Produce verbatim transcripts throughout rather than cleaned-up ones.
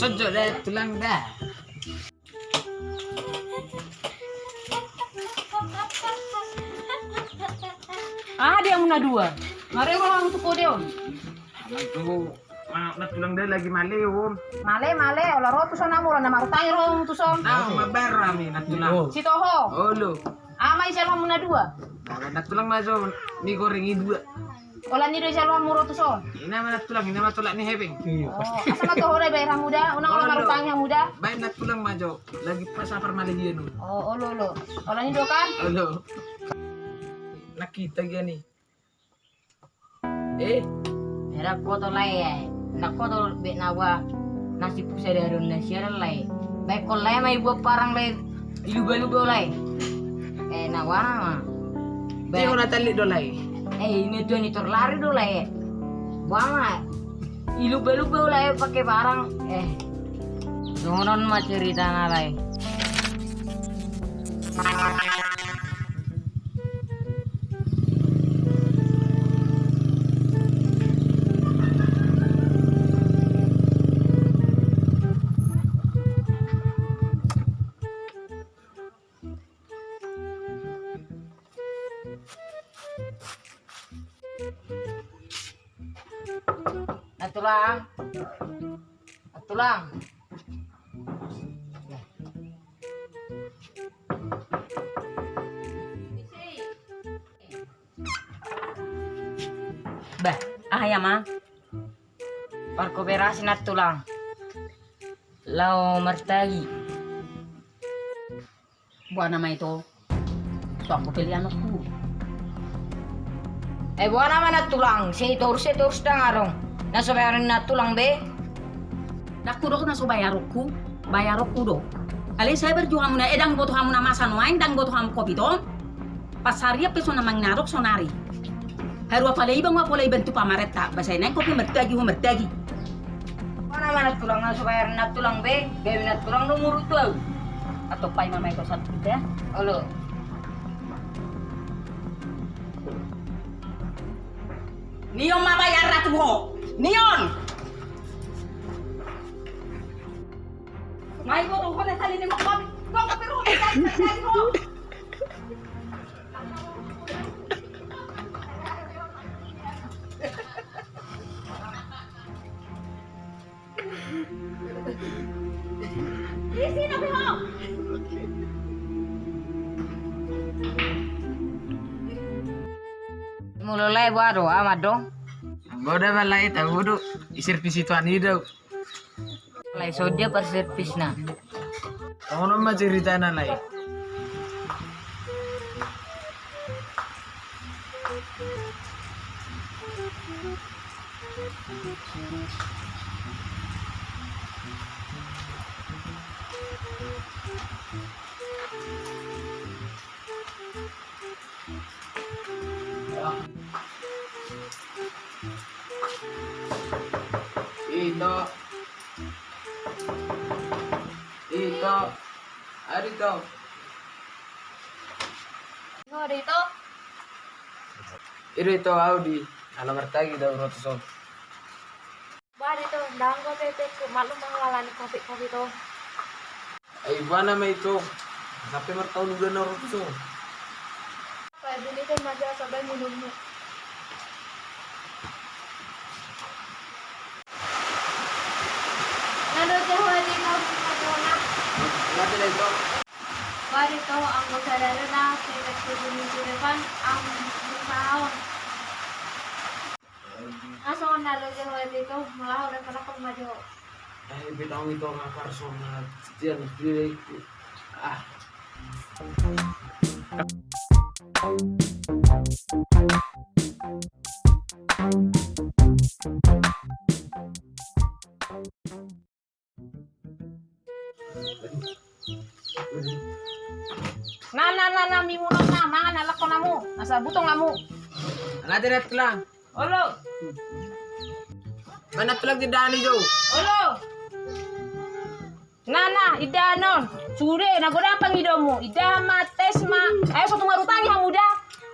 Sojo da tulang da. Aha di hamu na dua? Mare ro hamu tu kode on. Aman tu, ma, na tulang da lagi male on. Male, male, olo ro tu son hamu, ro na marutangi ro hamu tu son. Na, mabar hami na tulang. Sitoho. Olo. Aha ma dijalo hamu na dua? Na tulang ma jo, mi goreng i dua. Holan i do dijalo hamu ro tu son. Ina ma na tulang, ina ma tolak ni hepeng. Asa ma toho da baen hamu da, unang olo marutangi hamu da. Baen na tulang ma jo, lagi pas apar male dia nu. Olo, olo. Holan i do kan? Olo. Na hita gia ni. Eh. Ndang hoto lae, ndang hoto be na ua nasib hu sadari on na siaran lae. Baen ho lae ma ibuat parang lae, iluba-luba lae. Eh, na ua na ma. Baen ho na tallik do lae. Eh, ina tuan i tor lari do lae. Ua ma. Iluba-luba lae pake parang. Eh. Songon on ma ceritana lae. Na tulang. Na tulang. Bah, aha i ama? Parkoperasi na tulang. Lao martagi. Boha nama ito? Tong ko peli anakku. Eh, boha nama na tulang? Sai torus, sai torus ndang adong na so bayaron na tulang be. Ndang hudok na so bayaronku, bayaronku do. Alai sai berjuang hamu na, eh, ndang boto hamu na masa nuaeng, ndang boto hamu kopi tong. Pas sarian pe so na manginadok sonari. Haru apala iba nga pola iba tu pamarenta, basa i naeng kopi martagi ho martagi. Mana mana tulang na so bayar na tulang be, gabe na tulang do murut tu au. Atau pai mama iko satu kita. Olo. Nion ma bayar ratu ho. Nion. Mai boto ho na tali ni mo kopi. Ko kopi ro. Molo lae boha do, aman do? Boha do, lae tabo do. Iservis i tu ani do. Lae, songon dia parservisna? Songon on ma ceritana, lae. Ito. Ito. Adi to. Ito, adi to. Iri to, au di ala martagi do ro tu son. Bah, ito, ndang ro pe, pe, maklum ma hualani kopi, kopi to. Ai, boha nama ito? Sampe martaon udan na ro tu son. Bah, bini pe maja, coba minummu. Nalo jawa di kau di kau na. Nalo jawa. Bah, ito, anggo sadari na, sekitar tujuh minggu depan, ang buka on. Langsung na lo jo ho ito, molo au da kalakon ma jo. Eh, bintang ito nga personal. Dia na dia itu. Ah. Na, na, na, na, mimunang na, mangan na, lakon hamu, asa butong hamu. Ala deret lang. Olo. Mana tulang di dani jo. Olo. Na, na, indahan on. Sude, na godang pangidomu. Indahan ma, tes ma. Ayo, so tu marutangi hamu da.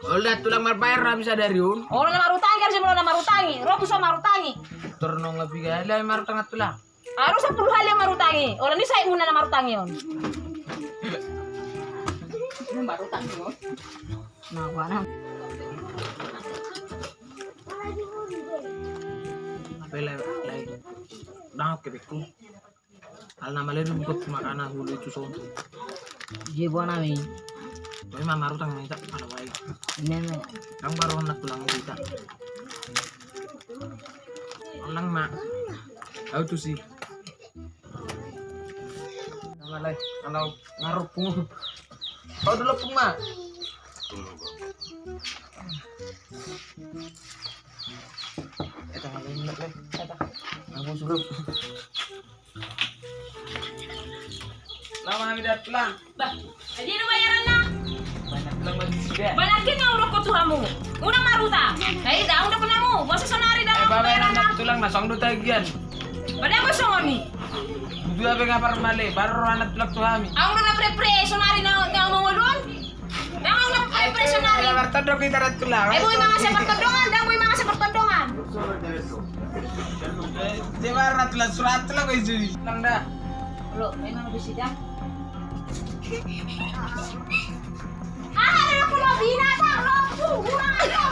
Olo da tulang, marbayar hami sadari on. Olo na marutangi, kan si molo na marutangi. Ro tu so marutangi. Tornong api gale marutang tulang. Harus sampulu hali yang marutangi. Olo ni sai muna na marutangi on. Marutangi on. Nah, gua nang. Apa le, le? Dang oke beku. Ala na male dulu ikut makana hulu itu son. Dia buat nami. Tapi mama rutang minta kalau baik. Ini nih. Yang baru anak tulang kita. Ulang mak. Tahu tuh sih. Nama lai, kalau ngarupung. Kau dulu pung mak. Eta ngalai minat lai. Eta. Aku suruh. Lama kami datang. Bah, jadi nu bayaranna? Banyak tulang bagi sudah. Banyak kita urut ko tuhamu. Unang maruta. Ai da unang penamu. Bosa sonari da bayaranna. Tulang na song do tagian. Pada apa songoni? Dua be ngapar male, baru anak tulang tu hami. Au na pre-pre sonari na ngomong dong. Nang au na pre-pre sonari. Martondong kita anak tulang. Eh, boi mangasa pertondongan, dang boi mangasa pertondongan. Dia baru anak tulang surat tulang kau isi. Nang dah. Lo, memang di sidang. Ah, ada aku lo binatang lo. Kurang ajar.